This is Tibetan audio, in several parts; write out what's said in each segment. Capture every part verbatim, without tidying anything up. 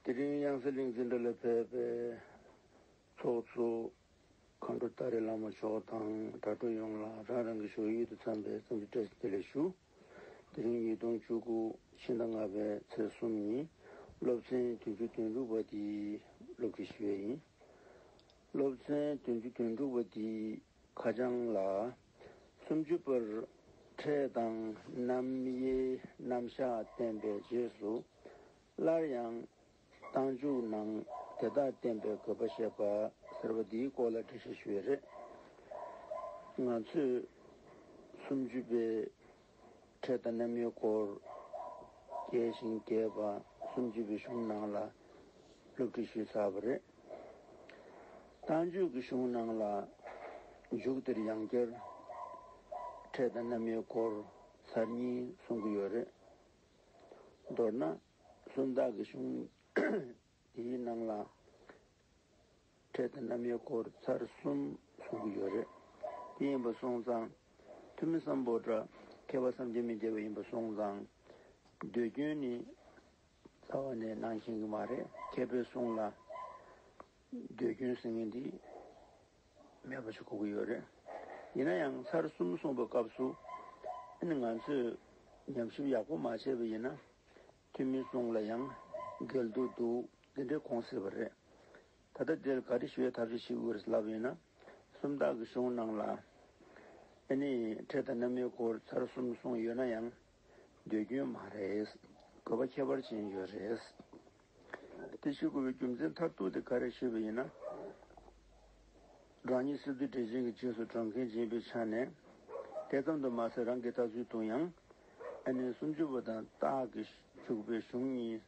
དེ་རིང་དབྱངས་གསལ་གླིང་འཛིན་གྲྭ་ལ་ཕེབས་པའི་ཚོགས་གཙོ་མཁའ་འགྲོ་ཏཱ་རེ་བླ་མ་མཆོག་དང་དྲ་གྲོགས་ཡོངས་ལ་རང་རང་གི་བཞུགས་ཡུལ་དུ་འཚམས་པའི་འཚམས་འདྲི་བཀྲ་ཤིས་བདེ་ལེགས་ཞུ། དེ་རིང་ཉིས་སྟོང་བཅུ་དགུ་ཕྱི་ཟླ་ལྔ་པའི་ཚེས་གསུམ་ཉིན་སློབ་ཚན་བདུན་ཅུ་དོན་དྲུག་པ་དེ་སློབ་ཁྲིད་ཞུ་ཡས་ཡིན། སློབ་ཚན་བདུན་ཅུ་དོན་དྲུག་པ་དེའི་ཁ་བྱང་ལ། སུམ་ཅུ་པར་ཕྲད་དང་རྣམ་དབྱེའི་རྣམ་གཞག་བསྟན་པའི་རྗེས་སུ། སླར་ཡང་རྟགས་འཇུག་ནང་དེ་དག་བསྟན་པའི་དགོས་པ་བཤད་པ་ཟེར་བ་འདིའི་སྐོར་ལ་འགྲེལ་བཤད་ཞུ་ཡས་རེད། ང་ཚོས་སུམ་ཅུ་པའི་ཕྲད་དང་རྣམ་དབྱེའི་སྐོར་རྒྱས་ཤིང་རྒྱས་པ་སུམ་ཅུ་པའི་གཞུང་ནང་ལ་སློབ་ཁྲིད་ཞུས་ཚར་བ་རེད། རྟགས་འཇུག་གི་གཞུང་ནང་ལ་མཇུག་དེར་ཡང་བསྐྱར་ཕྲད་དང་རྣམ་དབྱེའི་སྐོར་ཚར་གཉིས་གསུང་གི་ཡོད་རེད། མདོར་ན་སུམ་རྟགས་ཀྱི་གཞུང་དེའི་ནང་ལ་ཕྲད་དང་རྣམ་དབྱེའི་སྐོར་ཚར་གསུམ་གསུང་གི་ཡོད་རེད། དེ་ཡིན་པ་སོང་ཙང་ཐོན་མི་སམ་བྷོ་ཊ་མཁས་པ་སངས་རྒྱས་མི་མཇལ་བ་ཡིན་པ་སོང་ཙང་། ཟློས་སྐྱོན་ནི་རྩ་བ་ནས་གནང་མཁན་གྱི་མ་རེད། མཁས་པའི་གསུང་ལ་ཟློས་སྐྱོན་ཟེར་མཁན་འདི་མེད་པ་ཞིག་དགོས་ཀྱི་ཡོད་རེད། ཡིན་ན་ཡང་ཚར་གསུམ་གསུངས་པའི་སྐབས་སུ་ཨ་ནི་ང་ཚོས་ཉམས་ཞིབ་ཡག་པོ་མ་བྱས་པ་ཡིན་ན། ཐོན་མིའི་གསུང་ལ་ཡང་འགལ་འདུ་འདུག་འདི་འདྲའི་དགོངས་སྲིད་པ་རེད། ད་ལྟ་འདིར་ག་རེ་ཞུ་བའི་ཐབས་ཤེས་ཞིག་དགོས་རེད་ལབ་ཡིན་ན། སུམ་རྟགས་ཀྱི་གཞུང་ནང་ལ་ཨ་ནི་ཕྲད་དང་རྣམ་དབྱེའི་སྐོར་ཚར་གསུམ་གསུངས་ཡོད་ན་ཡང་ཟློས་སྐྱོན་མ་རེད། དགོས་པ་ཁྱད་པར་ཅན་ཡོད་རེད། དེ་ཞུ་དགོས་པའི་རྒྱུ་མཚན་མཐར་ཐུག་དེ་ག་རེ་ཞུས་པ་ཡིན་ན། རང་ཉིད་སིལ་ཚིལ་འབྲས་ཆན་གྱི་རྗེས་སུ་འབྲང་མཁན་ཡིན་པའི་ཆ་ནས། དེ་ཙམ་དུ་མ་ཟད་རང་གི་ལྟ་ཚུལ་དུ་ཡང་། ཨ་ནི་སུམ་ཅུ་པ་དང་རྟགས་ཀྱི་འཇུག་པའི་གཞུང་གཉིས་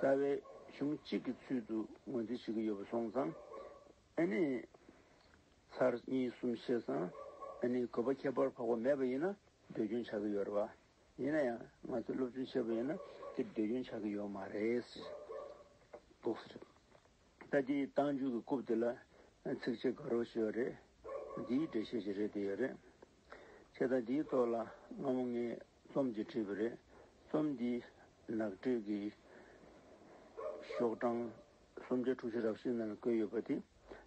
རྩ་བའི་གཞུང་གཅིག་གི་ཚུལ་དུ་ངོས་འཛིན་བྱེད་ཀྱི་ཡོད་པ་སོང་ཙང་། ཨ་ནི་ཚར་གཉིས་གསུམ་བཤད་ཙང་ཨ་ནི་དགོས་པ་ཁྱད་པར་འཕགས་པ་མེད་པ་ཡིན་ན་ཟློས་སྐྱོན་ཆགས་ཀྱི་ཡོད་རེད་བ། ཡིན་ན་ཡང་ང་ཚོས་སློབ་སྦྱོང་བྱས་པ་ཡིན་ན་དེ་ཟློས་སྐྱོན་ཆགས་ཀྱི་ཡོད་མ་རེད་ཟེར། འདུག་ཟེར། ད་དེའི་རྟགས་འཇུག་གི་རྐུབ་དེ་ལ་ཚིགས་བཅད་དགའ་རབ་ཞུ་བ་རེད། འདིའི་འགྲེལ་བཤད་ཅིག་རེད་དེ་ཡོད་རེད། བྱས་ཙང་འདིའི་ཐོག་ལ་སྔ་མོ་ངས་རྩོམ་ཅིག་བྲིས་པ་རེད། རྩོམ་འདི་ནག་བྲིས་ཀྱི་ཤོག་གྲངས་སུམ་བརྒྱ་དྲུག་ཅུ་རེ་བཞི་ནང་བཀོད་ཡོད་པ་དེ་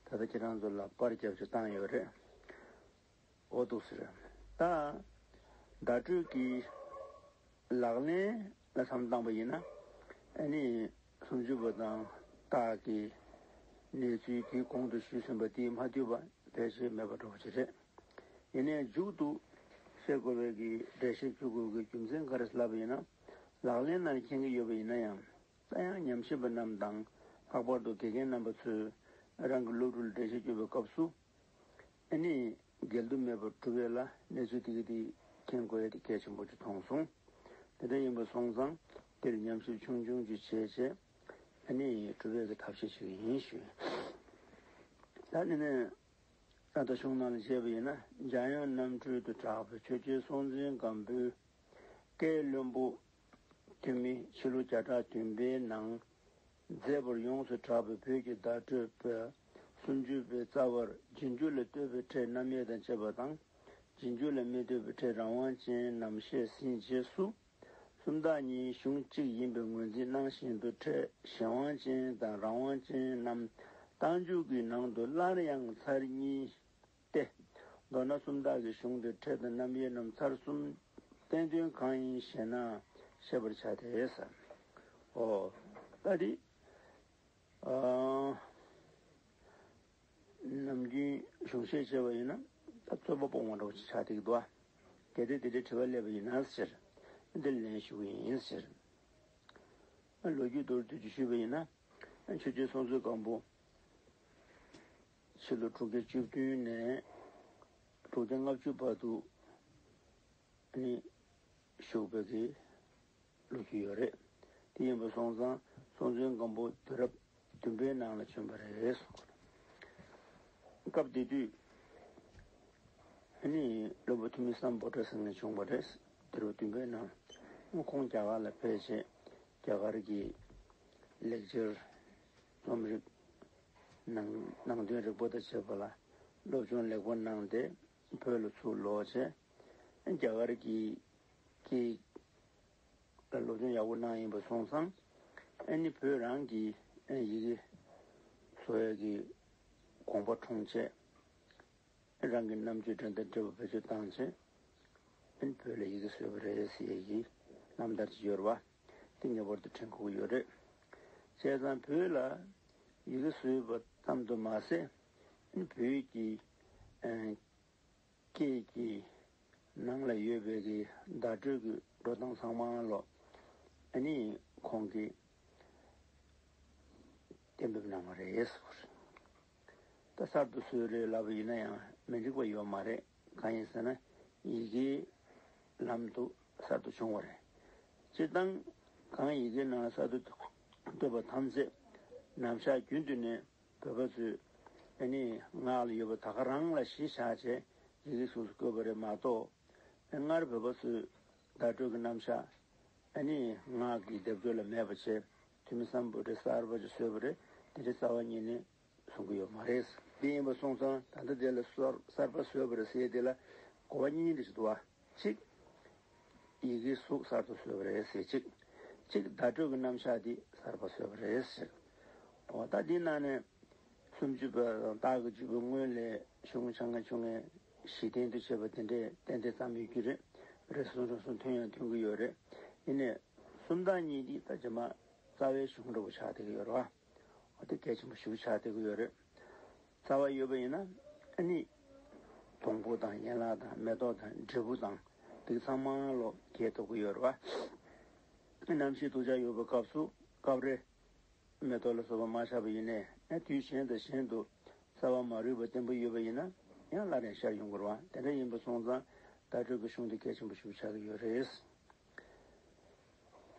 ད་ལྟ་ཁྱེད་རང་ཚོ་ལ་པར་རྒྱབ་ཅིག་བཏང་ཡོད་རེད། འོ་འདུག་ཟེར། ད་བརྡ་སྤྲོད་ཀྱི་ལག་ལེན་ལ་བསམ་བཏང་པ་ཡིན་ན། ཨ་ནི་སུམ་ཅུ་པ་དང་རྟགས་ཀྱི་གནས་ཚུལ་དེ་གོང་དུ་ཞུས་ཟིན་པ་དེ་མ་འཐུས་པ་ཕལ་ཆེར་མེད་པ་འདྲ་བོ་ཅིག་རེད། ཡིན་ནའི་མཇུག་ཏུ་བཤད་དགོས་པའི་གི་འགྲེལ་བཤད་བཅུག་དགོས་ཀྱི་རྒྱུ་མཚན་ག་རེ་ལབ་པ་ཡིན་ན། ལག་ལེན་ནང་མཁྱེན་གྱི་ཡོད་པ་ཡིན་ན་ཡང་། ད་ཡང་ཉམས་ཞིབ་པ་རྣམས་དང་ལྷག་པར་དུ་དགེ་རྒན་རྣམ་པ་ཚོས་རང་གི་སློབ་ཕྲུག་ལ་འགྲེལ་བཤད་བསྐྱོན་པའི་སྐབས་སུ། ཨ་ནི་འགལ་འདུ་མེད་པར་གྲུབ་པ་ལ་གནས་ཚུལ་དེ་ག་དེ་མཁྱེན་དགོས་ཡ་དེ་གལ་ཆེན་པོ་ཅིག་མཐོང་སོང་། དེ་འདྲ་ཡིན་པ་སོང་ཙང་དེར་ཉམས་ཞིབ་ཆུང་ཆུང་ཅིག་བྱས་བྱས་ཨ་ནི་གྲུབ་པའི་གི་ཐབས་ཤེས་ཅིག་ཡིན་ཞུ། ད་ནི་ནི་ད་ལྟ་གཞུང་ནང་ལ་བྱས་པ་ཡིན་ན། འཇམ་དབྱངས་རྣམ་འཕྲུལ་དུ་གྲགས་པའི་ཆོས་རྗེ་སྲོང་བཙན་སྒམ་པོའི་བཀའི་བློན་པོ་ཐོན་མི་ཕྱི་ལོ་བརྒྱ་ཕྲག་བདུན་པའི་ནང་མཛད་པར་ཡོངས་སུ་གྲགས་པའི་བོད་ཀྱི་བརྡ་སྤྲོད་པ་སུམ་ཅུ་པའི་རྩ་བར་རྗེས་འཇུག་ལ་ལྟོས་པའི་ཕྲད་རྣམ་དབྱེ་དང་བཅས་པ་དང་། རྗེས་འཇུག་ལ་མི་ལྟོས་པའི་ཕྲད་རང་དབང་ཅན་རྣམས་བཤད་ཟིན་རྗེས་སུ། སུམ་རྟགས་གཉིས་གཞུང་གཅིག་ཡིན་པའི་ངོས་འཛིན་གནང་བཞིན་དུ་ཕྲད་གཞན་དབང་ཅན་དང་རང་དབང་ཅན་རྣམས་རྟགས་འཇུག་གི་ནང་དུ་སླར་ཡང་ཚར་གཉིས་ཏེ། མདོར་ན་སུམ་རྟགས་ཀྱི་གཞུང་དེ་ཕྲད་དང་རྣམ་དབྱེ་རྣམས་ཚར་གསུམ་བསྟན་དོན་གང་ཡིན་ཞེ་ན་ཤེས་པར་བྱ་སྟེ་ཟེར། འོ། ད་དེ། ཨ། ནམ་རྒྱུན་གཞུང་བཤད་བྱས་པ་ཡིན་ན་ད་རྩོད་པ་སྤོང་བ་འདྲ་བོ་ཅིག་ཆགས་བསྡད་ཀྱི་འདུག་ཨ། གལ་ཏེ་དེ་འདྲའི་དྲི་བ་སླེབས་པ་ཡིན་ན་ཟེར། འདིར་ལན་ཞུ་གི་ཡིན་ཟེར། ལོ་རྒྱུས་མདོར་བསྡུས་ཀྱིས་ཞུས་པ་ཡིན་ན། ཆོས་རྗེ་སྲོང་བཙན་སྒམ་པོ་ཕྱི་ལོ་དྲུག་བརྒྱ་བཅུ་བདུན་ནས་དྲུག་བརྒྱ་ལྔ་བཅུ་བར་དུ་ནི་བཞུགས་པའི་གི་ལོ་རྒྱུས་ཡོད་རེད། དེ་ཡིན་པ་སོང་ཙང་སྲོང་བཙན་སྒམ་པོ་དུས་རབས་བདུན་པའི་ནང་ལ་བྱོན་པ་རེད་གསུངས། སྐབས་དེ་དུས་ནི་བློན་པོ་ཐོན་མི་སམ་བྷོ་ཊ་ཟེར་མཁན་བྱུང་བ་རེད། དུས་རབས་བདུན་པའི་ནང་ཁོང་རྒྱ་གར་ལ་ཕེབས་རྗེས་རྒྱ་གར་གྱི་ལེགས་སྦྱར་རྩོམ་རིག་ནང་ནང་དོན་རིག་པ་དང་བཅས་པ་ལ་སློབ་སྦྱོང་ལེགས་པོ་གནང་སྟེ་བོད་ལ་ཚུར་ལོག་རྗེས་རྒྱ་གར་གྱི་སྐད་ལ་སློབ་སྦྱོང་ཡག་པོ་གནང་ཡིན་པ་སོང་ཙང་། ཨ་ནི་བོད་རང་གི་ ཡི་གེ་བཟོ་ཡས་ཀྱི་དགོངས་པ་འཁྲུངས་བྱས། རང་གི་རྣམ་དཔྱོད་འགྲན་ཟླ་བྲལ་བ་བེད་སྤྱོད་བཏང་བྱས། བོད་ལ་ཡི་གེ་བཟོས་པ་རེད་ཟེར་ཡས་ཀྱི་རྣམ་ཐར་ཅིག་ཡོད་རེད་བ། དེ་ངེས་པར་དུ་དྲན་དགོས་ཀྱི་ཡོད་རེད། བྱས་ཙང་བོད་ལ་ཡི་གེ་བཟོས་པ་ཙམ་དུ་མ་ཟད། བོད་ཀྱི་སྐད་ཀྱི་ནང་ལ་ཡོད་པའི་གི་བརྡ་སྤྲོད་ཀྱི་འགྲོ་སྟངས་ཚང་མ་ལོ། ཨ་ནི་ཁོང་གིས་གཏན་འབེབས་གནང་བ་རེད་ཟེར་བ་རེད། ད་གསར་དུ་བཟོས་རེད་ལབ་པ་ཡིན་ན་ཡང་མི་འགྲིག་པ་ཡོད་མ་རེད། གང་ཡིན་ཟེར་ན་ཡི་གེའི་ལམ་དུ་གསར་དུ་བྱུང་བ་རེད། སྤྱིར་བཏང་གང་ཡི་གེའི་ནང་ལ་གསར་དུ་བཏོད་པ་ཐམས་ཅད་ནམ་ཞག་རྒྱུན་དུ་ནས་བོད་པ་ཚོས་ཨ་ནི་ངག་ལ་ཡོད་པ་ད་ག་རང་ལ་གཞི་བཞག་བྱས་ཡི་གེ་གཟུགས་སུ་བཀོད་པ་རེད་མ་གཏོགས། སྔར་བོད་པ་ཚོས་བརྡ་སྤྲོད་ཀྱི་རྣམ་གཞག་ཨ་ནི་ངག་གི་སྡེབ་སྦྱོར་ལ་མེད་པ་བྱས། ཐོན་མི་སམ་བྷོ་ཊ་གསར་པ་ཅིག་བཟོས་པ་རེད། དེ་འདྲའི་རྩ་བ་ཉིད་ནས་གསུང་གི་ཡོད་མ་རེད། དེ་ཡིན་པ་སོང་ཙང་ད་ལྟ་དེ་ལ་གསར་གསར་པ་བཟོས་པ་རེད་ཟེར་དེ་ལ་གོ་བ་གཉིས་འདྲ་ཞིག་འདུག་བ། གཅིག་ཡི་གེ་གཟུགས་གསར་དུ་བཟོས་པ་རེད་ཟེར་གཅིག་གཅིག་བརྡ་སྤྲོད་ཀྱི་རྣམ་གཞག་འདི་གསར་པ་བཟོས་པ་རེད་ཟེར། འོ་ད་འདི་ནང་ནས་སུམ་ཅུ་པ་དང་སྟག་གི་བཅུ་པའི་སྔོན་ལས་གཞུང་ཆེ་ང་ཆུང་ངའི་གཞི་རྟེན་དུ་བྱས་པ་དེ་འདྲས་ཏན་ཏན་ཙམ་ཡོད་ཀྱི་རེད། རེ་ཟུང་རེ་ཟུང་ཐོན་ཡང་ཐོན་གྱི་ཡོད་རེད། ཡིན་ནའི་སུམ་རྟགས་གཉིས་འདི་ད་རྗེས་མ་རྩ་བའི་གཞུང་འདྲ་བོ་ཆགས་བསྡད་ཀྱི་ཡོད་རེད་བ། འོ་དེ་གལ་ཆེན་པོ་ཞེ་པོ་ཆགས་བསྡད་ཀྱི་ཡོད་རེད། རྩ་བ་ཡོད་པ་ཡིན་ན་ཨ་ནི་སྡོང་པོ་དང་ཡན་ལག་དང་མེ་ཏོག་དང་འབྲས་བུ་དང་དེ་ཚང་མ་ལོ་རྒྱས་ཐུབ་ཀྱི་ཡོད་རེད་བ། རྣམ་ཤེས་ཐུགས་ཅག་ཡོད་པའི་སྐབས་སུ་སྐབས་རེ་མེ་ཏོག་ལ་སོགས་པ་མ་ཆགས་པ་ཡིན་ནའི་ཡང་དུས་གཞན་དང་གཞན་དུ་རྩ་བ་མ་རུལ་བ་བརྟན་པོ་ཡོད་པ་ཡིན་ན་ཡང་སླར་ཡང་ཤར་ཡོང་གི་རེད་བ། དེ་འདྲ་ཡིན་པ་སོང་ཙང་བརྡ་སྤྲོད་ཀྱི་གཞུང་དེ་གལ་ཆེན་པོ་ཞེ་པོ་ཆགས་ཀྱི་ཡོད་རེད།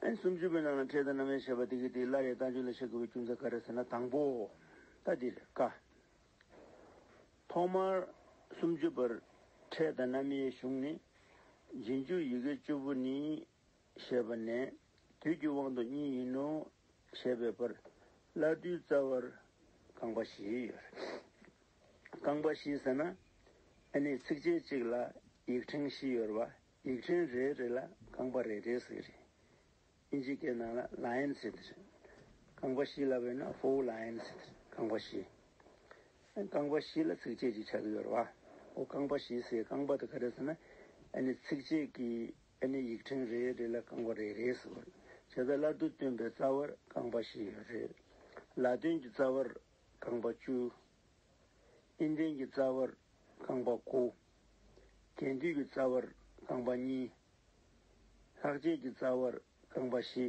ཨན་སུམ་ཅུ་པའི་ནང་ལ་ཕྲད་དང་རྣམ་དབྱེ་བཤད་པ་དེ་གི་དེ་སླར་ཡང་རྟགས་འཇུག་ལ་བཤད་དགོས་པའི་རྒྱུ་མཚན་ག་རེ་ཟེར་ན་དང་པོ། ད་འདིར་ཀ་ཐོག་མར་སུམ་ཅུ་པར་ཕྲད་དང་རྣམ་དབྱེའི་གཞུང་ནི། རྗེས་འཇུག་ཡི་གེ་བཅུ་པོ་ནི་ཞེས་པ་ནས་དུས་ཀྱི་དབང་དུ་གཉིས་ཡིན་ནོ་ཞེས་པའི་བར་སླར་བསྡུའི་རྩ་བར་རྐང་པ་བཞི་ཡོད། རྐང་པ་བཞི་ཟེར་ན་ཨ་ནི་ཚིགས་བཅད་གཅིག་ལ་ཡིག་ཕྲེང་བཞི་ཡོད་རེད་བ། ཡིག་ཕྲེང་རེ་རེ་ལ་རྐང་པ་རེ་རེ་ཟེར་གྱི་རེད། ཨིན་ཇི་སྐད་ནང་ལ་ལ་ཡན་ཟེར་དེ་རེད། རྐང་པ་བཞི་ལབ་པས་ན་ཧྥོ་ལ་ཡན་ཟེར་དེ་རེད། རྐང་པ་བཞི། རྐང་པ་བཞི་ལ་ཚིགས་བཅད་ཅིག་ཆགས་ཀྱི་ཡོད་རེད་བ། འོ་རྐང་པ་བཞི་ཟེར་རྐང་པ་དེ་ག་རེ་ཟེར་ན་ཨ་ནི་ཚིགས་བཅད་ཀྱི་ཨ་ནི་ཡིག་ཕྲེང་རེ་རེ་ལ་རྐང་པ་རེ་རེ་ཟེར་བ་རེད། བྱས་ཙང་སླར་བསྡུ་སྟོན་པའི་རྩ་བར་རྐང་པ་བཞི་ཡོད་རེད། ལ་དོན་གྱི་རྩ་བར་རྐང་པ་བཅུ། ཨིན་ལྡན་གྱི་རྩ་བར་རྐང་པ་དགུ། རྒྱན་སྡུད་ཀྱི་རྩ་བར་རྐང་པ་གཉིས། ལྷག་བཅས་ཀྱི་རྩ་བར་རྐང་པ་བཞི།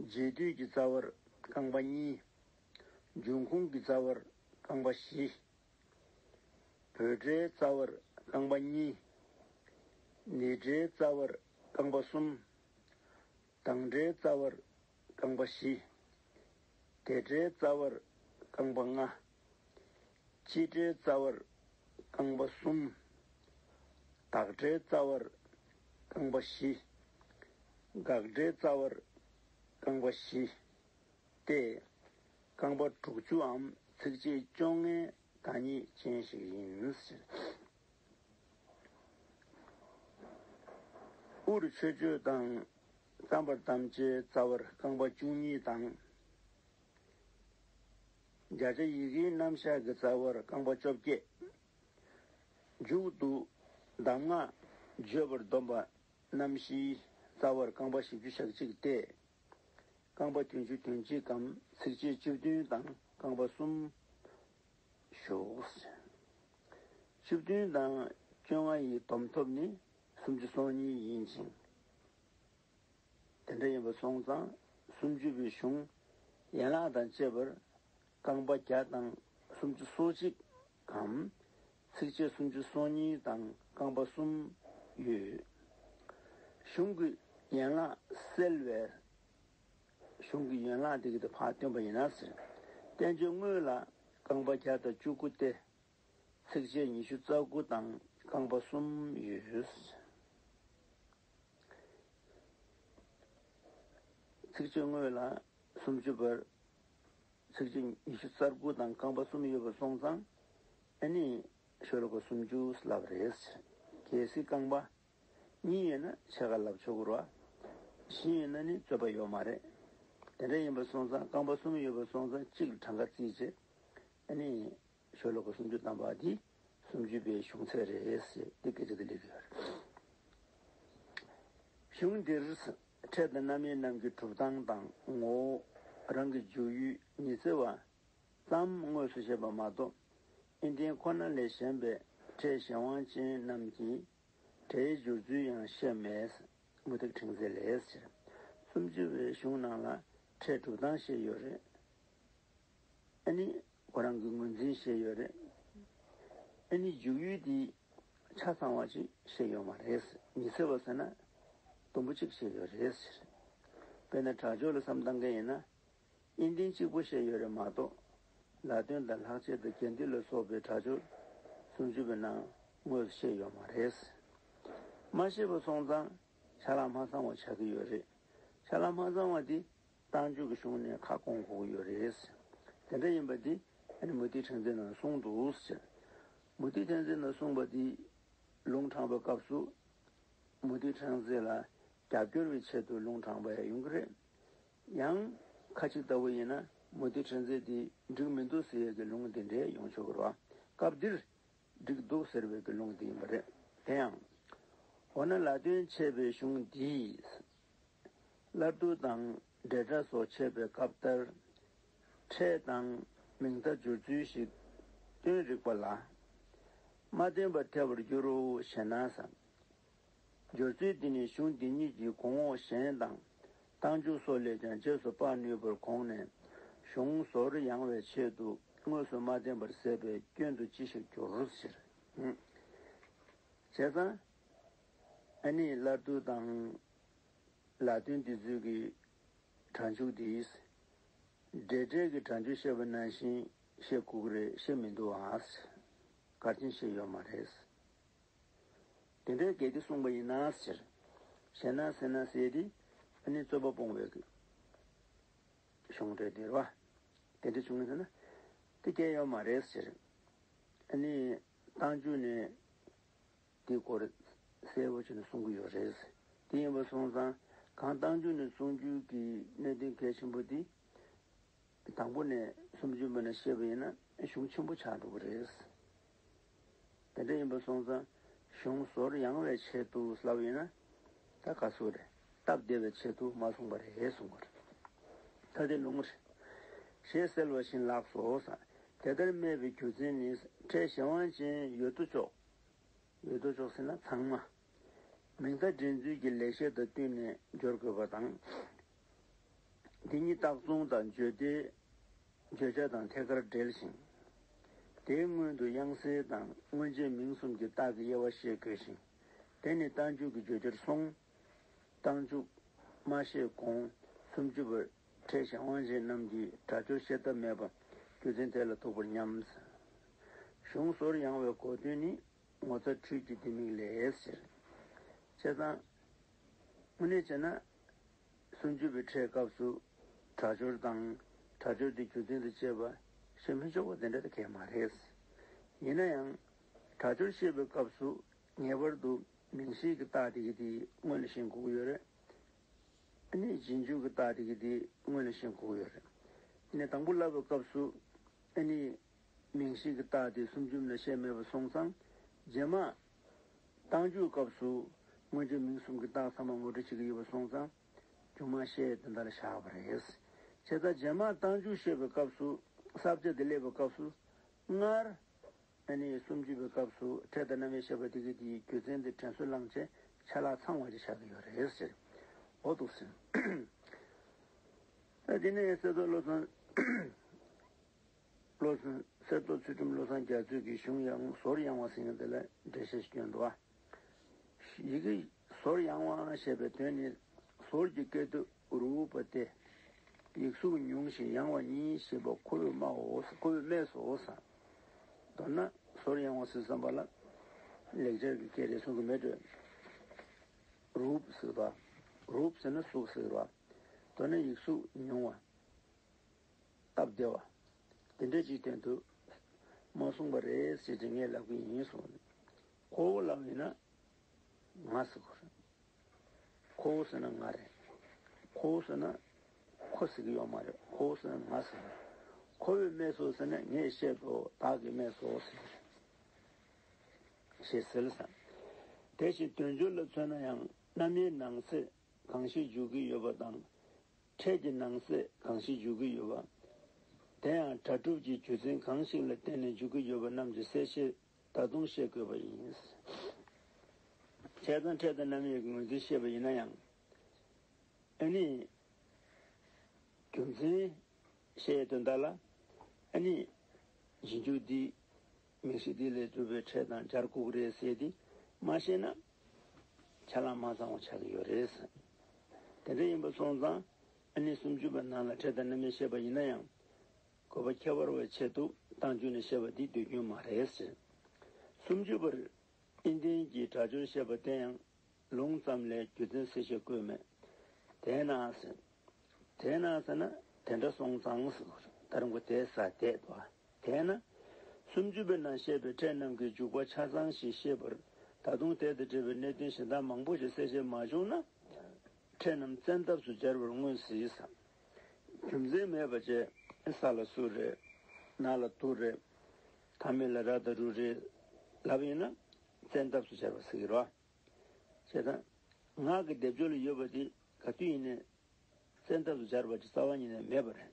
རྗེས་སྡུད་ཀྱི་རྩ་བར་རྐང་པ་གཉིས། འབྱུང་ཁུངས་ཀྱི་རྩ་བར་རྐང་པ་བཞི། འབོད་སྒྲའི་རྩ་བར་རྐང་པ་གཉིས། ནས་སྒྲའི་རྩ་བར་རྐང་པ་གསུམ། དང་སྒྲའི་རྩ་བར་རྐང་པ་བཞི། དེ་སྒྲའི་རྩ་བར་རྐང་པ་ལྔ། སྤྱི་སྒྲའི་རྩ་བར་རྐང་པ་གསུམ། བདག་སྒྲའི་རྩ་བར་རྐང་པ་བཞི། དགག་སྒྲའི་རྩ་བར་རྐང་པ་བཞི། སྟེ། རྐང་པ་དྲུག་ཅུའམ་ཚིགས་བཅད་བཅོ་ལྔའི་བདག་ཉིད་ཅན་ཞིག་ཡིན། དབུར་མཆོད་བརྗོད་དང་རྩོམ་པར་དམ་བཅའི་རྩ་བར་རྐང་པ་བཅུ་གཉིས་དང་། བརྒྱ་ཆ་ཡི་གེའི་རྣམ་གཞག་གི་རྩ་བར་རྐང་པ་བཅོ་བརྒྱད། མཇུག་ཏུ་གདམས་ངག་བརྗོད་པར་འདོམས་པ་རྣམ་བཞིའི་རྩ་བར་རྐང་པ་བཞི་བཅུ་ཞེ་གཅིག་སྟེ། རྐང་པ་བདུན་ཅུ་དོན་གཅིག་གམ་ཚིགས་བཅད་བཅུ་བདུན་དང་རྐང་པ་གསུམ་བཞུགས། བཅུ་བདུན་དང་བཅོ་ལྔ་ཡི་བསྡོམས་ཐོབ་ནི་སུམ་ཅུ་སོ་གཉིས་ཡིན་ཅིང་། དེ་འདྲ་ཡིན་པ་སོང་ཙང་སུམ་ཅུ་པའི་གཞུང་ཡན་ལག་དང་བཅས་པར་རྐང་པ་བརྒྱ་དང་སུམ་ཅུ་སོ་གཅིག་གམ་ཚིགས་བཅད་སུམ་ཅུ་སོ་གཉིས་དང་རྐང་པ་གསུམ་ཡོད། གཞུང་གི་ཡན་ལག་གསལ་བའི་གཞུང་གི་ཡན་ལག་དེ་གི་དེ་ཕར་སྟོན་པ་ཡིན་ན་ཟེར། བསྟན་བཅོས་དངོས་ལ་རྐང་པ་བརྒྱ་དང་བཅུ་དགུ་སྟེ། ཚིགས་བཅད་ཉི་ཤུ་རྩ་དགུ་དང་རྐང་པ་གསུམ་ཡོད། ཚིགས་བཅད་དངོས་ལ་སུམ་ཅུ་པར་ཚིགས་བཅད་ཉི་ཤུ་རྩ་དགུ་དང་རྐང་པ་གསུམ་ཡོད་པ་སོང་ཙང་ཨ་ནི་ཤོ་ལོ་ཀ་སུམ་ཅུ་ལབ་རེད། གལ་སྲིད་རྐང་པ་གཉིས་ཡོད་ན་ཕྱེད་ཀ་ལབ་ཆོག་གི་རེད་བ། བཞི་ཡོད་ན་ནི་རྩོད་པ་ཡོད་མ་རེད། དེ་འདྲ་ཡིན་པ་སོང་ཙང་རྐང་པ་གསུམ་ཡོད་པ་སོང་ཙང་གཅིག་ལ་གྲངས་ཀ་བརྩིས་བྱས། ཨ་ནི་ཤོ་ལོ་ཀ་སུམ་ཅུ་ཐམ་པ་འདི་སུམ་ཅུ་པའི་གཞུང་ཚད་རེད་ཟེར་འདི་སྐད་ཆ་འདི་སླེབས་ཀྱི་ཡོད་རེད། གཞུང་འདིར་ཕྲད་དང་རྣམ་དབྱེ་རྣམས་ཀྱི་གྲུབ་སྟངས་དང་ངོ་བོ། རང་གི་འཇུག་ཡུལ་ཉི་ཚེ་བ་ཙམ་དངོས་སུ་བཤད་པ་མ་གཏོགས། ཨིན་ཏིང་ཁོ་ན་ལས་གཞན་པའི་ཕྲད་གཞན་དབང་ཅན་རྣམས་ཀྱི་སྒྲའི་སྦྱོར་ཚུལ་ཡང་བཤད་མེད། མུ་སྟེགས་ཕྲེང་མཛེས་ལས་ཟེར། སུམ་ཅུ་པའི་གཞུང་ནང་ལ་ཕྲད་གྲུབ་སྟངས་བཤད་ཡོད་རེད། ཨ་ནི་ཁོ་རང་གི་ངོས་འཛིན་བཤད་ཡོད་རེད། ཨ་ནི་འཇུག་ཡུལ་དེ་ཆ་ཚང་བ་ཅིག་བཤད་ཡོད་མ་རེད། ཉི་ཚེ་བ་ཟེར་ན་དུམ་བུ་གཅིག་བཤད་ཡོད་རེད་ཟེར། དཔེར་ན་སྒྲ་སྦྱོར་ལ་བསམ་བཏང་མཁན་ཡིན་ན། ཨིན་ཏིང་གཅིག་པོ་བཤད་ཡོད་རེད་མ་གཏོགས། ལ་དོན་དང་ལྷག་བཅས་དང་རྒྱས་འདེབས་ལ་སོགས་པའི་སྒྲ་སྦྱོར་སུམ་ཅུ་པའི་ནང་དངོས་སུ་བཤད་ཡོད་མ་རེད། མ་བཤད་པ་སོང་ཙང་ཆ་ལག་མ་ཚང་བ་ཆགས་ཀྱི་ཡོད་རེད། ཆ་ལག་མ་ཚང་བ་འདི་རྟགས་འཇུག་གི་གཞུང་ནས་ཁ་སྐོང་དགོས་ཀྱི་ཡོད་རེད། དེ་འདྲ་ཡིན་པ་འདི་ཨ་ནི་མུ་སྟེགས་ཕྲེང་མཛེས་ནང་གསུངས་འདུག་ཟེར། མུ་སྟེགས་ཕྲེང་མཛེས་ནང་གསུངས་པ་འདི་ལུང་དྲངས་པའི་སྐབས་སུ། མུ་སྟེགས་ཕྲེང་མཛེས་ལ་རྒྱབ་སྐྱོར་བའི་ཆེད་དུ་ལུང་དྲངས་པ་ཡང་ཡོང་གི་རེད། ཡང་ཁ་ཅིག་ལྟ་བུ་ཡིན་ན་མུ་སྟེགས་ཕྲེང་མཛེས་དེ་འགྲིག་མི་འདུག་ཟེར་ཡས་ཀྱི་ལུང་དེ་འདྲའི་ཡོང་ཆོག་གི་རེད་བ། སྐབས་འདིར་འགྲིག་འདུག་ཟེར་བའི་ཀྱི་ལུང་དེ་ཡིན་པ་རེད། དེ་ཡང་། འོ་ན་ལ་དོན་འཆད་པའི་གཞུང་འདིས། སླར་བསྡུ་དང་འབྲེལ་སྒྲ་སོགས་འཆད་པའི་སྐབས་ལྟར། ཕྲད་དང་མིང་མཐའ་སྦྱོར་ཚུལ་ཞིག་སྟོན་རིགས་པ་ལ། མ་བརྟེན་པར་ཐལ་བར་འགྱུར་རོ་ཞེ་ན་བསམ། སྦྱོར་ཚུལ་འདི་ནི་གཞུང་འདི་ཉིད་ཀྱི་གོང་འོག་གཞན་དང་། རྟགས་འཇུག་སོགས་ལས་ཀྱང་རྗེས་སུ་དཔག་ནུས་པར་དགོངས་ནས། གཞུང་ཟོར་ཡང་བའི་ཆེད་དུ་དངོས་སུ་མ་བསྟན་པར་ཟད་པའི་སྐྱོན་དུ་ཅི་ཞིག་འགྱུར་ཟེར། བྱས་ཙང་། ཨ་ནི་སླར་བསྡུ་དང་། ལ་དོན་འདི་ཚོའི་གི་སྒྲ་འཇུག་འདིས། འབྲེལ་སྒྲའི་གི་སྒྲ་འཇུག་བཤད་པ་ནང་བཞིན་བཤད་དགོས་ཀྱི་རེད་བཤད་མི་འདུག་ཨ། གལ་ཆེན་བཤད་ཡོད་མ་རེད། དེ་འདྲའི་གལ་ཏེ་གསུངས་པ་ཡིན་ན་ཟེར། ཞེ་ན་ཟེར་ན་ཟེར་དེ་ཨ་ནི་རྩོད་པ་སྤོང་བའི་གི་གཞུང་འབྲེལ་དེ་རེད་བ། དེ་འདྲ་བྱུང་ན་ཟེར་ན། དེ་གལ་ཡོད་མ་རེད་ཟེར། ཨ་ནི་རྟགས་འཇུག་ནས། དེའི་སྐོར་གསལ་པོ་བྱས་ནས་གསུང་གི་ཡོད་རེད། དེ་ཡིན་པ་སོང་ཙང་གང་རྟགས་འཇུག་ནས་གསུང་རྒྱུ་གི་གནད་དོན་གལ་ཆེན་པོ་དེ། དང་པོ་ནས་སུམ་ཅུ་མན་ན་བཤད་པ་ཡིན་ན་གཞུང་ཆེན་པོ་ཆགས་འགྲོ་གི་རེད། དེ་འདྲ་ཡིན་པ་སོང་ཙང་གཞུང་ཟོར་ཡང་བའི་ཆེད་དུ་ལབ་ཡིན་ན་ད་ག་ཚོད་རེད། སྟབས་བདེ་བའི་ཆེད་དུ་མ་གསུངས་པ་རེད་གསུང་གི་རེད། ད་དེ་ལུང་རེད། ཞེས་གསལ་བ་བཞིན་ལགས་སོ། དེ་ལྟར་སྨྲས་པའི་རྒྱུ་མཚན་ནི་ཕྲད་གཞན་དབང་ཅན་ཡོད་དོ་ཅོག་ཡོད་དོ་ཅོག་ཟེར་ན་ཚང་མ། མིང་མཐའ་འདྲེན་ཚུལ་གྱི་ལེགས་བཤད་དང་བསྟུན་ནས་སྦྱོར་དགོས་པ་དང་། འདི་ཉིད་རྟགས་མཚུངས་དང་བརྗོད་བདེ། བརྗོད་བྱ་དང་ཐད་ཀར་འབྲེལ་ཞིང་། དེའི་སྔོན་དུ་དབྱངས་གསལ་དང་མངོན་བརྗོད་མིང་གསུམ་གྱི་རྟགས་ཀྱི་དབྱེ་བ་ཤེས་དགོས་ཤིང་། དེ་ནི་རྟགས་འཇུག་གི་བརྗོད་བྱར་སོང་། རྟགས་འཇུག་མ་བཤད་གོང་སུམ་ཅུ་པར་ཕྲད་གཞན་དབང་ཅན་རྣམས་ཀྱི་སྒྲ་སྦྱོར་བཤད་ཐབས་མེད་པ་རྒྱུ་མཚན་དེ་ལ་ཐུག་པར་སྙམ། གཞུང་ཟོར་ཡང་བའི་གོ་དོན་ནི། ངོ་མཚར་འཕྲུལ་གྱི་ལྡེ་མིག་ལས་ཟེར། བྱས་ཙང་། དངོས་གནས་བྱས་ན། སུམ་ཅུ་པའི་ཕྲད་སྐབས་སུ། སྒྲ་སྦྱོར་དང་། སྒྲ་སྦྱོར་དེ་རྒྱུ་མཚན་དང་བཅས་པ། བཤད་མི་ཆོག་པ་དེ་འདྲ་དེ་གས་མ་རེད། ཡིན་ན་ཡང་། སྒྲ་སྦྱོར་བཤད་པའི་སྐབས་སུ། ངེས་པར་དུ། མིང་གཞིའི་གི་རྟགས་དེ་གི་དེ་སྔོན་ལ་ཤེས་དགོས་ཀྱི་ཡོད་རེད། ཨ་ནི་རྗེས་འཇུག་གི་རྟགས་དེ་གི་དེ་སྔོན་ལ་ཤེས་དགོས་ཀྱི་ཡོད་རེད། ཨ་ནི་དང་པོ་ལབ་པའི་སྐབས་སུ། ཨ་ནི། མིང་གཞི་གི་རྟགས་དེ་སུམ་ཅུ་མ་ན་བཤད་མེད་པ་སོང་ཙང་། རྗེས་མ། རྟགས་འཇུག་སྐབས་སུ། མངོན་བརྗོད་མིང་གསུམ་གྱི་རྟགས་ཚང་མ་ངོ་སྤྲོད་བྱེད་ཀྱི་ཡོད་པ་སོང་ཙང་། སྒྱུ་མ་བཤད་དེ་འདྲ་ལ་བཞག་པ་རེད། བྱས་ཙང་རྗེས་མ་རྟགས་འཇུག་བཤད་པའི་སྐབས་སུ། ས་བཅད་དེ་སླེབས་པའི་སྐབས་སུ། སྔར། ཨ་ནི་སུམ་ཅུ་པའི་སྐབས་སུ་ཕྲད་དང་རྣམ་དབྱེ་བཤད་པ་དེ་གི་དེའི་རྒྱུ་མཚན་དེ་དྲན་གསོ་བླངས་བྱས་ཆ་ལག་ཚང་བ་ཞིག་བཞག་གི་ཡོད་རེད་ཟེར། འོ་འདུག་ཟེར། ད་དེ་ནས་གསེར་ཏོག་བློ་བཟང་། བློ་བཟང་། གསེར་ཏོག་ཚུལ་ཁྲིམས་བློ་བཟང་རྒྱ་མཚོས་ཀྱི་གཞུང་ཡང་ཟོར་ཡང་བ་ཟེར་མཁན་དེ་ལ་འགྲེལ་བཤད་ཞིག་བསྐྱོན་འདུག་ཨ། ཡི་གེ་ཟོར་ཡང་བ་ཞེས་པའི་དོན་ནི་ཟོར་གྱི་སྐད་དོད་རུ་བ་སྟེ། ཡིག་གཟུགས་ཉུང་ཞིང་ཡང་བ་ཉིད་ཞེས་པ་ཁོ་བོས་སྨྲའོ། ཁོ་བོས་སྨྲས་སོ་ཟེར། མདོར་ན་ཟོར་ཡང་བ་ཟེར་བསམ་པ་ལ་ལེགས་སྦྱར་གྱི་སྐད་རེད་གསུང་གི་མེད་འགྲོ། རུབ་ཟེར་བ། རུབ་ཟེར་ན་གཟུགས་ཟེར་བ། མདོར་ན་ཡིག་གཟུགས་ཉུང་བ། སྟབས་བདེ་བ། དེ་འདྲ་ཅིག་དོན་དུ་མ་གསུངས་པ་རེད་ཟེར་གྱི་ངས་ལབ་ཀྱི་ཡིན་གསུངས། ཁོ་བོ་ལབ་ཡིན་ན་ང་ཟེར་དགོས་རེད། ཁོ་བོ་ཟེར་ན་ང་རེད། ཁོ་བོ་ཟེར་ན་ ཁོ་ཟེར་གྱི་ཡོད་མ་རེད། ཁོ་ཟེར་ན་ང་ཟེར། ཁོ་བོས་སྨྲས་སོ་ཟེར་ན་ངས་བཤད་དོ། བདག་གིས་སྨྲས་སོ་ཟེར། ཞེས་ཟེར་ལ་ཟེར། དེ་བཞིན་དོན་སྦྱོར་ལ་མཚོན་ན་ཡང་རྣམ་དབྱེའི་ནང་གསེས་གང་ཞིག་འཇུག་གི་ཡོད་པ་དང་། ཕྲད་ཀྱི་ནང་གསེས་གང་ཞིག་འཇུག་གི་ཡོད་པ། དེ་ཡང་སྒྲ་སྒྲུབ་ཀྱི་རྒྱུ་མཚན་གང་ཞིག་ལ་བརྟེན་ནས་འཇུག་གི་ཡོད་པ་རྣམས་ཀྱི་གསལ་བཤད་ད་དུང་བཤད་དགོས་པ་ཡིན། བྱས་ཙང་ཕྲད་དང་རྣམ་དབྱེ་གི་ངོས་འཛིན་བཤད་པ་ཡིན་ན་ཡང་། ཨ་ནི། རྒྱུ་མཚན་བཤད་དོན་དག་ལ། ཨ་ནི། རྗེས་འཇུག་འདི། མིང་གཞི་འདི་ལས་གྲུབ་པའི་ཕྲད་དང་སྦྱར་དགོས་ཀྱི་རེད་ཟེར་ཏེ་མ་བཤད་ན། ཆ་ལག་མ་ཚང་བ་ཆགས་ཀྱི་ཡོད་རེད། དེ་འདྲ་ཡིན་པ་སོང་ཙང་ཨ་ནི་སུམ་ཅུ་པའི་ནང་ལ་ཕྲད་དང་རྣམ་དབྱེ་བཤད་པ་ཡིན་ན་ཡང་། དགོས་པ་ཁྱད་པར་བའི་ཆེད་དུ་རྟགས་འཇུག་ནས་བཤད་པ་འདི་འདོད་སྐྱོན་མ་རེད། སུམ་ཅུ་པར་ཨིན་ལྡན་གྱི་སྒྲ་སྦྱོར་བཤད་པ་དེ་ཡང་། ལུང་ཙམ་ལས་རྒྱུ་མཚན་གསལ་བཤད་དགོས་མེད། དེས་ན་ཟེར། དེས་ན་ཟེར་ན་དེ་འདྲ་སོང་ཙང་ཟེར་དགོས་རེད། ད་རུང་གོ་དེ་ས་དེ་དོ། དེས་ན། སུམ་ཅུ་པའི་ནང་བཤད་པའི་ཕྲད་རྣམས་ཀྱི་འཇུག་པ་ཆ་ཚང་ཞིག་ཤེས་པར་ད་དུང་དེ་དང་འབྲེལ་བའི་གནད་དོན་གཞན་དག་མང་པོ་ཞིག་གསལ་བཤད་མ་བྱུང་ན། ཕྲད་རྣམས་བཙན་ཐབས་སུ་སྦྱར་བར་མངོན་སྲིད་ཟེར། རྒྱུ་མཚན་མེད་པ་བྱས་ས་ལ་སུ་རེད། ན་ལ་དུ་རེད། ཐ་མི་ལ་ར་དང་རུ་རེད། ལབ་ཡིན་ན་བཙན་ཐབས་སུ་སྦྱར་བ་ཟེར་གྱི་རེད། བྱས་ཙང་། ངག་གི་སྡེབ་སྦྱོར་ལ་ཡོད་པ་དེ་ག་དུས་ཡིན་ནའི་བཙན་ཐབས་སུ་སྦྱར་བ་དེ་རྩ་བ་ཉིད་ནས་མེད་པ་རེད།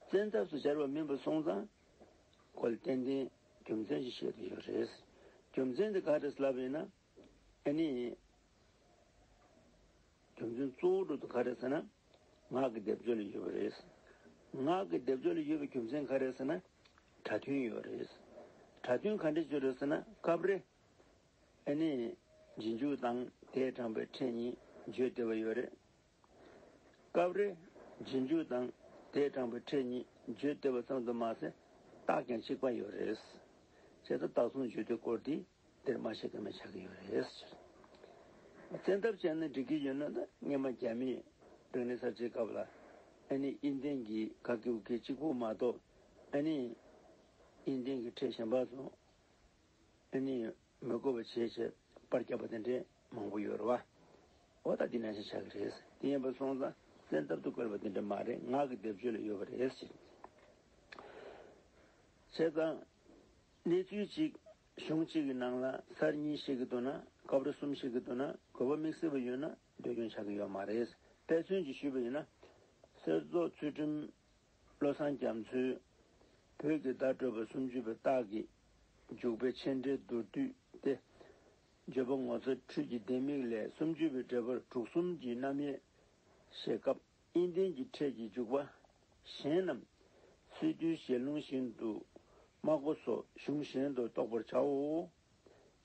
བཙན་ཐབས་སུ་སྦྱར་བ་མིན་པ་སོང་ཙང་། ཁོ་ལ་ཏན་ཏན་རྒྱུ་མཚན་ཞིག་བཤད་དུ་ཡོད་རེད། རྒྱུ་མཚན་དེ་ག་རེ་ལབ་ཡིན་ན། ཨ་ནི། རྒྱུ་མཚན་གཙོ་བོ་འགྲོ་དུ་ག་རེ་ཟེར་ན། ངག་གི་སྡེབ་སྦྱོར་ལ་ཡོད་པ་རེད། ངག་གི་སྡེབ་སྦྱོར་ལ་ཡོད་པའི་རྒྱུ་མཚན་ག་རེ་ཟེར་ན། སྒྲ་མཐུན་ཡོད་རེད། སྒྲ་མཐུན་ག་འདྲ་བྱོས་རེད་ཟེར་ན་སྐབས་རེ། ཨ་ནི། རྗེས་འཇུག་དང་དེས་དྲངས་པའི་ཕྲད་གཉིས་བརྗོད་བདེ་བ་ཡོད་རེད། སྐབས་རེ། རྗེས་འཇུག་དང་དེས་དྲངས་པའི་ཕྲད་གཉིས་བརྗོད་བདེ་བ་ཙམ་དུ་མ་ཟད་རྟགས་ཀྱང་གཅིག་པ་ཡོད་རེད། བྱས་ཙང་རྟགས་མཚུངས་བརྗོད་བདེ་སྐོར་འདི་འདིར་མ་བཤད་ཀ་མེད་ཆགས་ཀྱི་ཡོད་རེད། བཙན་ཐབས་བྱས་ན་འགྲིག་གི་ཡོད་ན་ད་སྔས་མ་རྒྱ་མིས་རིག་གནས་གསར་བརྗེའི་སྐབས་ལ་ཨ་ནི་ཨིན་ལྡན་གྱི་ག་གི་གུ་གི་གཅིག་པུ་མ་གཏོགས་ཨ་ནི་ཨིན་ལྡན་གྱི་ཕྲད་གཞན་པ་ཚོ་ཨ་ནི་མི་དགོས་པ་བྱས་བྱས་པར་བརྒྱབ་པ་དེ་འདྲས་མང་པོ་ཡོད་རེད་བ། འོ་ད་འདི་ནང་བཞིན་ཆགས་ཀྱི་རེད། དེ་ཡིན་པ་སོང་ཙང་བཙན་ཐབས་སུ་བཀོལ་བ་དེ་འདྲས་མ་རེད། ངག་གི་སྡེབ་སྦྱོར་ལ་ཡོད་པ་རེད་ཟེར། བྱས་ཙང་། གནས་ཚུལ་གཅིག་གཞུང་གཅིག་གི་ནང་ལ་ཚར་གཉིས་བཤད་ཀྱི་འདུག་ན་སྐབས་རེ་གསུམ་བཤད་ཀྱི་འདུག་ན་དགོས་པ་དམིགས་བསལ་བ་ཡོད་ན་འདོད་སྐྱོན་ཆགས་ཀྱི་ཡོད་མ་རེད། དཔེ་མཚོན་གྱིས་ཞུས་པ་ཡིན་ན། གསེར་མདོག་ཚུལ་ཁྲིམས་བློ་བཟང་རྒྱ་མཚོས་བོད་ཀྱི་བརྡ་སྤྲོད་པ་སུམ་ཅུ་པའི་རྟགས་ཀྱི་འཇུག་པའི་མཆན་འགྲེལ་མདོར་བསྡུས་ཏེ། བརྗོད་པ་ངོ་མཚར་འཕྲུལ་གྱི་ལྡེ་མིག་ལས་སུམ་ཅུ་པའི་འགྲེལ་པར་དྲུག་གསུམ་གྱི་རྣམ་དབྱེ་བཤད་སྐབས། ཨིན་ལྡན་གྱི་ཕྲད་ཀྱི་འཇུག་པ་གཞན་རྣམས་སི་ཏུའི་ཞལ་ལུང་བཞིན་དུ་སྨྲ་སྒོ་སོགས་གཞུང་གཞན་དུ་རྟོགས་པར་བྱའོ།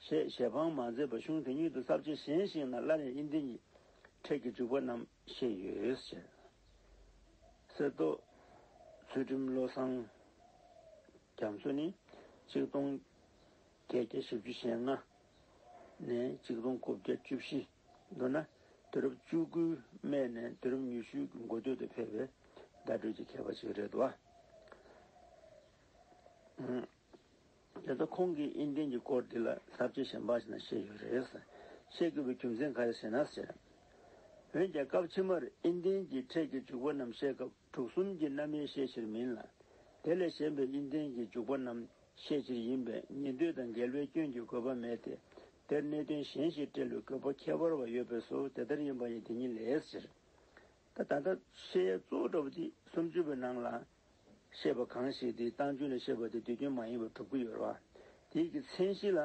ཞེས་ཞལ་འཕང་མ་མཛད་པར་གཞུང་དེ་ཉིད་དུ་ས་བཅད་གཞན་ཞིག་ན་སླར་ཡང་ཨིན་ལྡན་གྱི་ཕྲད་ཀྱི་འཇུག་པ་རྣམས་བཤད་ཡོད་ཅེས། གསེར་མདོག་ཚུལ་ཁྲིམས་བློ་བཟང་རྒྱ་མཚོ་ནི་གཅིག་སྟོང་བརྒྱད་བརྒྱ་བཞི་བཅུ་ཞེ་ལྔ་ནས་གཅིག་སྟོང་དགུ་བརྒྱ་བཅུ་བཞི། མདོར་ན་དུས་རབས་བཅུ་དགུའི་སྨད་ནས་དུས་རབས་ཉི་ཤུའི་འགོ་སྟོད་དུ་ཕེབས་པའི་བརྡ་སྤྲོད་ཀྱི་མཁས་པ་ཅིག་རེད་འདུག་བ། དེ་ལྟར་ཁོང་གིས་ཨིན་ལྡན་གྱི་སྐོར་འདི་ལ་ས་བཅད་གཞན་པ་ཞིག་ན་བཤད་ཡོད་རེད། བཤད་དགོས་པའི་རྒྱུ་མཚན་ག་རེ་ཟེར་ན་ཟེར། འོན་ཀྱང་སྐབས་ཕྱི་མར་ཨིན་ལྡན་གྱི་ཕྲད་ཀྱི་འཇུག་པ་རྣམས་བཤད་སྐབས་དྲུག་གསུམ་གྱི་རྣམ་དབྱེ་བཤད་ཕྱིར་མིན་ལ། དེ་ལས་གཞན་པའི་ཨིན་ལྡན་གྱི་འཇུག་པ་རྣམས་བཤད་ཕྱིར་ཡིན་པས་ཉན་ཐོས་དང་འགལ་བའི་སྐྱོན་གྱི་དགོས་པ་མེད་དེ། དེར་གནད་དོན་གཞན་ཞིག་འགྲེལ་བའི་དགོས་པ་ཁྱད་པར་བ་ཡོད་པས་སོ། དེ་ལྟར་ཡིན་པ་ཡང་དེ་ཉིད་ལས་ཟེར། ད་ད་ལྟ་བཤད་ཡས་གཙོ་བོ་འདྲ་པོ་དེ་སུམ་ཅུ་པའི་ནང་ལ་བཤད་པ་གང་ཞིག་དེ་རྟགས་འཇུག་ནས་བཤད་པ་དེ་དུས་རྒྱུན་མ་ཡིན་པར་གྲུབ་ཀྱི་ཡོད་རེད་བ། དེའི་གི་མཚན་གཞི་ལ་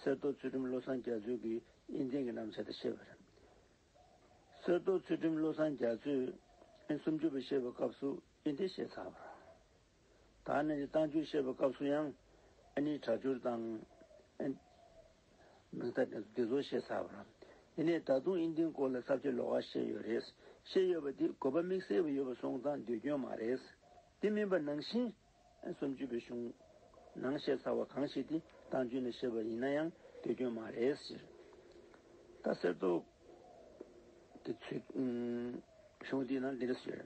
གསེར་མདོག་ཚུལ་ཁྲིམས་བློ་བཟང་རྒྱ་མཚོས་ཀྱིས་ཨིན་ལྡན་གྱི་རྣམ་བཤད་དེ་བཤད་པ་རེད། གསེར་མདོག་ཚུལ་ཁྲིམས་བློ་བཟང་རྒྱ་མཚོས་ཨིན་སུམ་ཅུ་པ་བཤད་པའི་སྐབས་སུ་ཨིན་ལྡན་བཤད་ཚར་བ་རེད། ད་ནི་རྟགས་འཇུག་བཤད་པའི་སྐབས་སུ་ཡང་ཨ་ནི་སྒྲ་སྦྱོར་དང་ཨ་མིང་མཐའ་དེ་ཚོ་བཤད་ཚར་བ་རེད། དེ་ནས་ད་དུང་ཨིན་ལྡན་སྐོར་ལ་ས་བཅད་ལོགས་ཀ་བཤད་ཡོད་རེད། བཤད་ཡོད་པ་དེ་དགོས་པ་དམིགས་བསལ་བ་ཡོད་པ་སོང་ཙང་འདོད་སྐྱོན་མ་རེད། དེ་མིན་པ་ནང་བཞིན་སུམ་ཅུ་པའི་གཞུང་ནང་བཤད་ཚར་བ་གང་ཞིག་དེ་རྟགས་འཇུག་ནས་བཤད་པ་ཡིན་ན་ཡང་འདོད་སྐྱོན་མ་རེད་ཟེར། ད་གསེར་མདོག་གི་ཚུལ་གཞུང་འདིའི་ནང་འདི་འདྲ་ཟེར།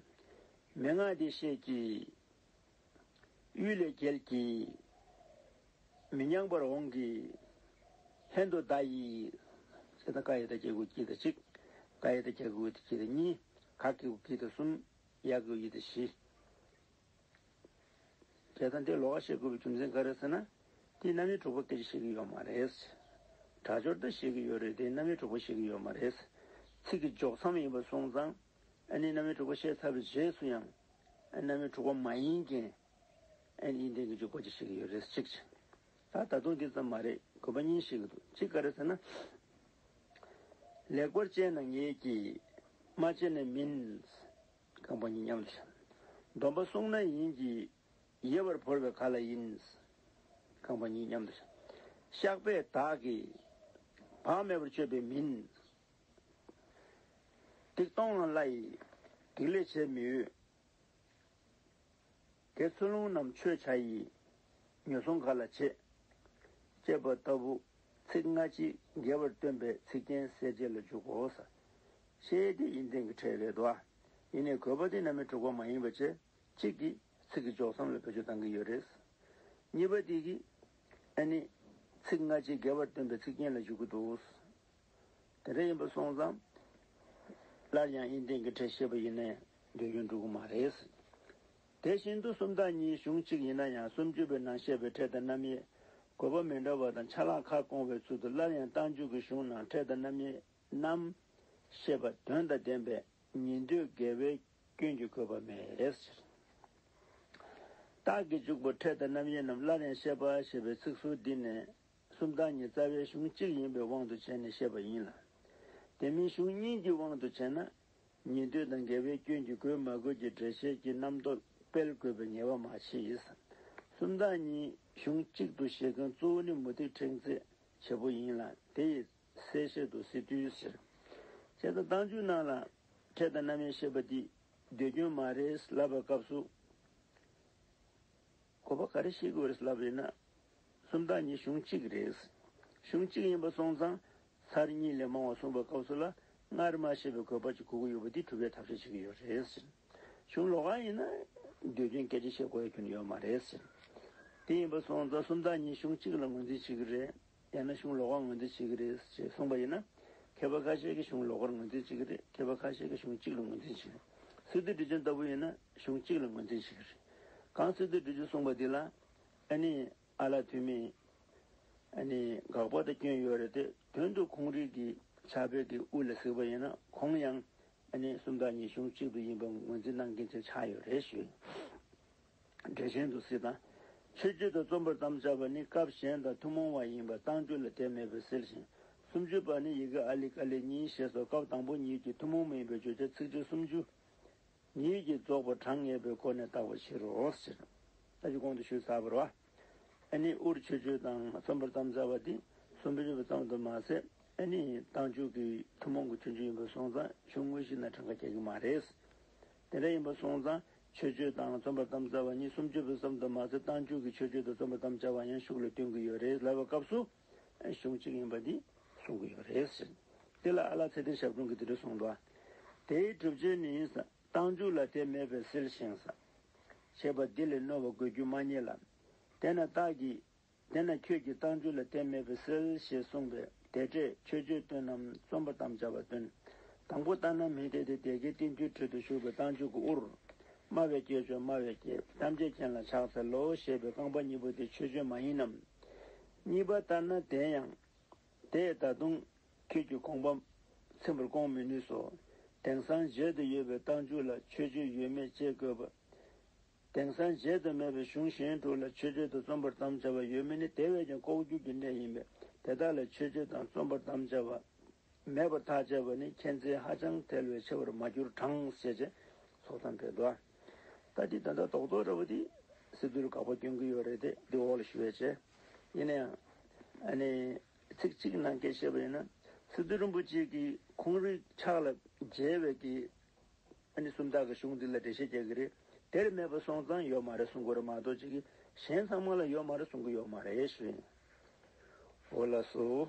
མན་ངག་འདི་བཤད་ཀྱི། གཡུལ་ལས་རྒྱལ་གྱི། མི་མཉམ་པར་འོང་གི། ལྷན་དུ་བཟླ་ཡི། ཟེར་ན་ཀ་ཡ་བཏགས་རྒྱ་གི་གུ་ཀྱི་དང་གཅིག་ཀ་ཡ་བཏགས་རྒྱ་གི་གུ་ཀྱི་དང་གཉིས། ག་གི་གུ་གི་དང་གསུམ། ཡ་གི་ཡི་དེ་བཞི། བྱས་ཙང་དེ་ལོགས་ཀ་བཤད་དགོས་པའི་རྒྱུ་མཚན་ག་རེ་ཟེར་ན། དེ་རྣམ་དབྱེ་དྲུག་པ་སྐད་ཆ་བཤད་ཀྱི་ཡོད་མ་རེད། སྒྲ་སྦྱོར་ད་བཤད་ཀྱི་ཡོད་རེད་དེ་རྣམ་དབྱེ་དྲུག་པ་བཤད་ཀྱི་ཡོད་མ་རེད། ཚིག་གི་འཇོག་མཚམས་ཡིན་པ་སོང་ཙང་། ཨ་ནི་རྣམ་དབྱེ་དྲུག་པ་བཤད་ཚར་བའི་རྗེས་སུ་ཡང་། ཨ་ནི་རྣམ་དབྱེ་དྲུག་པ་མ་ཡིན་མཁན། ཨ་ནི་ཡིན་ལྡན་གྱི་འཇུག་པ་ཅིག་བཤད་ཀྱི་ཡོད་རེད་གཅིག་བྱས། ད་ད་དུང་འདི་ཙམ་མ་རེད། དགོས་པ་གཉིས་བཤད་ཀྱི་འདུག་གཅིག་ག་རེ་ཟེར་ན། ལེགས་པར་དཔྱད་ན་ངེས་ཀྱི། མ་དཔྱད་ན་མིན། རྐང་པ་གཉིས་མཉམ་དུ་བཤད། སྡོམ་པ་བསྲུངས་ན་ཡིན་གྱི། ཡལ་བར་བོར་བའི་ག་ལ་ཡིན། རྐང་པ་གཉིས་མཉམ་དུ་བཤད། བཤགས་པས་བདག་གིས། བག་མེད་པར་སྤྱོད་པས་མིན། སྡིག་ལྟུང་ལ་སླ་ཡི། སྡིག་ལས་བྱེད་མི་འོས། དགེ་ཚུལ་སློང་རྣམས་ཆོས་བྱ་ཡི། ཉེས་བསྲུང་ག་ལ་བྱེད། ཅེས་པ་ལྟ་བུ། ཚིག་སྔ་ཕྱི་འགལ་བར་སྟོན་པའི་ཚིག་རྒྱན་གསལ་བྱེད་ལ་འཇུག་གོ་ས། ཞེས་དེ་ཡིན་ལྡན་གྱི་ཕྲད་རེད་དོ། ཡིན་ནའི་དགོས་པ་དེ་རྣམ་དབྱེ་དྲུག་པ་མ་ཡིན་པ་བྱས། གཅིག་གིས་ཚིག་གི་འཇོག་མཚམས་ལ་བེད་སྤྱོད་བཏང་གི་ཡོད་རེད། གཉིས་པ་དེ་གིས། ཨ་ནི། ཚིག་སྔ་ཕྱི་འགལ་བར་སྟོན་པའི་ཚིག་རྒྱན་ལ་འཇུག་གི་འདུག་དེ་འདྲ་ཡིན་པ་སོང་ཙང་། སླར་ཡང་ཡིན་ལྡན་གྱི་ཕྲད་བཤད་པ་ཡིན་ནའི་ཟློས་སྐྱོན་འགྲོ་གི་མ་རེད། དེ་བཞིན་དུ་སུམ་རྟགས་གཉིས་གཞུང་གཅིག་ཡིན་ན་ཡང་སུམ་ཅུ་པའི་ནང་བཤད་པའི་ཕྲད་དང་རྣམ་དབྱེ། དགོས་པ་མི་འདྲ་བ་དང་ཆ་ལག་ཁ་སྐོང་བའི་ཚུལ་དུ་སླར་ཡང་རྟགས་འཇུག་གི་གཞུང་ནང་ཕྲད་དང་རྣམ་དབྱེ་རྣམས་བཤད་པ་དོན་དང་ལྡན་པས་ཉན་ཐོས་འགལ་བའི་སྐྱོན་གྱི་དགོས་པ་མེད། རྟགས་ཀྱི་འཇུག་པ་ཕྲད་དང་རྣམ་དབྱེ་རྣམས་སླར་ཡང་བཤད་པ་ཞེས་པའི་ཚིག་ཟུར་འདི་ནས། སུམ་རྟགས་གཉིས་རྩ་བའི་གཞུང་གཅིག་ཡིན་པའི་དབང་དུ་བྱས་ནས་བཤད་པ་ཡིན་ལ། དེ་མིན་གཞུང་གཉིས་ཀྱི་དབང་དུ་བྱས་ན། ཉན་ཐོས་དང་འགལ་བའི་སྐྱོན་གྱི་དགོས་མ་དགོས་ཀྱི་འགྲེལ་བཤད་ཀྱི་རྣམ་རྟོག་སྤེལ་དགོས་པའི་ངེས་པ་མ་མཆིས། སུམ་རྟགས་གཉིས་གཞུང་གཅིག་ཏུ་བཞེད་མཁན་གཙོ་བོ་ནི་མུ་སྟེགས་ཕྲེང་མཛེས་བྱེད་པོ་ཡིན་ལ་དེ་ཡི་གསལ་བཤད་དུ་སི་ཏུས་ཟེར། བྱས་ཙང་རྟགས་འཇུག་ནང་ལ་ཕྲད་དང་རྣམ་དབྱེ་བཤད་པ་འདི་ཟློས་སྐྱོན་མ་རེད་ལབ་པའི་སྐབས་སུ། གོ་བ་ག་རེ་ཤེས་དགོས་རེད་ལབ་ཡིན་ན། སུམ་རྟགས་གཉིས་གཞུང་གཅིག་རེད། གཞུང་གཅིག་ཡིན་པ་སོང་ཙང་། ཚར་གཉིས་ལས་མང་བ་གསུངས་པའི་སྐབས་སུ་ལ་སྔར་མ་བཤད་པའི་དགོས་པ་ཅིག་དགོས་ཀྱི་ཡོད་པ་འདི་གྲུབ་པའི་ཐབས་ཤེས་བྱེད་ཀྱི་ཡོད་རེད། གཞུང་ལོགས་ཀ་ཡིན་ན་ཟློས་སྐྱོན་སྐད་ཆ་བཤད་དགོས་ཡ་ཁྱོན་ཡོད་མ་རེད། དེ་ཡིན་པ་སོང་ཙང་སུམ་རྟགས་གཉིས་གཞུང་གཅིག་ལ་ངོས་འཛིན་བྱེད་ཀྱི་རེད། ཡང་ན་གཞུང་ལོགས་ཀར་ངོས་འཛིན་བྱེད་ཀྱི་རེད་ཅེས་གསུངས་པ་ཡིན་ན། མཁས་པ་ཁ་ཤས་ཀྱིས་གཞུང་ལོགས་ཀར་ངོས་འཛིན་བྱེད་ཀྱི་རེད། མཁས་པ་ཁ་ཤས་ཀྱིས་གཞུང་གཅིག་ལ་ངོས་འཛིན་བྱེད་ཀྱི་རེད། སི་ཏུ་འབྲི་ཆུ་ལྟ་བུ་ཡིན་ན་གཞུང་གཅིག་ལ་ངོས་འཛིན་བྱེད་ཀྱི་རེད། གང་སི་ཏུ་འབྲི་ཆུ་གསུངས་པ་འདི་ལ། ཨ་ནི། ཨ་ལ་ཐུ་མི། ཨ་ནི། དགག་པ་དང་སྐྱོན་ཡོད་རེད་དེ་དོན་དུ་ཁོང་རིག་གི་ཕྱག་དཔེ་གི་དབུ་ལ་གཟིགས་པ་ཡིན་ན་ཁོང་ཡང་། ཨ་ནི་སུམ་རྟགས་གཉིས་གཞུང་གཅིག་ཏུ་ཡིན་པ་ངོས་འཛིན་གནང་མཁན་ཅིག་ཆགས་ཡོད་རེད་ཞུས། འགྲེལ་ཆེན་དུ་སྲིད་དང་། མཆོད་བརྗོད་དང་རྩོམ་པར་དམ་བཅའ་བ་ནི་སྐབས་གཞན་དང་ཐུན་མོང་བ་ཡིན་པ་རྟགས་འཇུག་ལ་དེ་མེད་པས་གསལ་ཞིང་། སུམ་ཅུ་པ་ནི་ཡི་གེ་ཨ་ལི་ཀ་ལི་གཉིས་ཞེས་སོགས་སྐབས་དང་པོ་ཉིད་ཀྱི་ཐུན་མོང་མ་ཡིན་པའི་བརྗོད་བྱ་ཚིག་ཕྲད་སུམ་ཅུ་ཉིད་ཀྱིས་རྫོགས་པར་གྲངས་ངེས་པའི་སྒོ་ནས་བརྟག་པར་བྱེད་རོ་ཟེར། ད་ཅི་གོང་དུ་ཞུས་ཚར་བ་རེད་བ། ཨ་ནི་དབུར་མཆོད་བརྗོད་དང་རྩོམ་པར་དམ་བཅའ་བ་འདི་སུམ་ཅུ་པ་ཙམ་དུ་མ་ཟད་ཨ་ནི་རྟགས་འཇུག་གི་ཐུན་མོང་གི་ཆོས་འབྱུང་ཡིན་པ་སོང་ཙང་གཞུང་དངོས་གཞི་ནང་གྲངས་ཀ་རྒྱག་གི་མ་རེད། དེ་འདྲ་ཡིན་པ་སོང་ཙང་མཆོད་བརྗོད་དང་རྩོམ་པར་དམ་བཅའ་བ་གཉིས་སུམ་ཅུ་པའི་ཙམ་དུ་མ་ཟད་རྟགས་འཇུག་གི་མཆོད་བརྗོད་དང་རྩོམ་པར་དམ་བཅའ་བ་ཡང་ཤུགས་ལ་སྟོན་གྱི་ཡོད་རེད་ལབ་པའི་སྐབས་སུ་གཞུང་གཅིག་ཡིན་པ་འདི་གསུང་གི་ཡོད་རེད་ཟེར། དེ་ལ་ཨ་ལགས་ཚེ་བརྟན་ཞབས་དྲུང་གིས་དེ་འདྲ་གསུངས་འདུག་དེའི་སྒྲུབ་བྱེད་ནི་རྟགས་འཇུག་ལ་དེ་མེད་པས་གསལ་ཞིང་ས། ཞེས་པ་འདི་ལས་རྣོ་བ་དགོས་རྒྱུ་མ་རྙེད་ལ། དེས་ན་བདག་གིས། དེས་ན་ཁྱོད་ཀྱིས་རྟགས་འཇུག་ལ་དེ་མེད་པས་གསལ་ཞེས་གསུངས་པས་དེ་འཕྲད་མཆོད་བརྗོད་བཏོན་ནམ་རྩོམ་པར་དམ་བཅའ་བ་བཏོན། དང་པོ་ལྟར་ན་མི་འཐད་དེ་དེ་སྐད་བསྟན་བཅོས་ཁྲོད་དུ་བཞུགས་པའི་རྟགས་འཇུག་གི་དབུར། སྨྲ་བའི་སྐྱེས་མཆོག་སྨྲ་བའི་སྐྱེས་ཐམས་ཅད་མཁྱེན་ལ་ཕྱག་འཚལ་ལོ་ཞེས་པའི་རྐང་པ་གཉིས་པོ་དེ་མཆོད་བརྗོད་མ་ཡིན་ནམ། གཉིས་པ་ལྟར་ན་དེ་ཡང་། དེས་ད་དུང་ཁྱོད་ཀྱི་དགོངས་པ་ཚིམ་པར་སྐོང་མི་ནུས་སོ། དེང་སང་མཇལ་དུ་ཡོད་པའི་རྟགས་འཇུག་ལ་མཆོད་བརྗོད་ཡོད་མེད་དཔྱད་དགོས་པ། དེང་སང་མཇལ་དུ་མེད་པའི་གཞུང་གཞན་དྲུག་ལ་མཆོད་བརྗོད་དང་རྩོམ་པར་དམ་བཅའ་བ་ཡོད་མེད་ནི་དེ་བས་ཀྱང་ལྐོག་གྱུར་གྱི་གནས་ཡིན་པས་དེ་དག་ལ་མཆོད་བརྗོད་དང་རྩོམ་པར་དམ་བཅའ་བ་མེད་པར་ཐག་བཅད་པ་ནི་མཁྱེན་བརྩེ་ཧ་ཅང་དལ་བའི་ཆེ་བར་མ་གྱུར་གྲང་ཞེས་བྱས་ཚོགས་གཏམ་སྤེལ་འདུག་ད་འདི་ད་ལྟ་རྡོག་རྡོག་འདྲ་བོ་འདི་སི་ཏུ་རུ་དགག་པ་སྐྱོན་གྱི་ཡོད་རེད་དེ་འདི་འོག་ལ་ཞུ་བས་བྱས། ཡིན་ན་ཡང་ཨ་ནི་ཚིག་གཅིག་ནང་སྐད་བཤད་པ་ཡིན་ན་སི་ཏུ་རིན་པོ་ཆེ་གིས་ཁོང་རིག་ཕྱག་ལ་མཇལ་བའི་གི་ཨ་ནི་སུམ་རྟགས་ཀྱི་གཞུང་འདི་ལ་འགྲེལ་བཤད་རྒྱག་གི་རེད། དེར་མེད་པ་སོང་ཙང་ཡོད་མ་རེད་གསུང་གི་རེད་མ་གཏོགས་ཅིག་གིས་གཞན་ཚང་མ་ལ་ཡོད་མ་རེད་གསུང་གི་ཡོད་མ་རེད་ཞུ་ཡིན། འོ་ལགས་སོ།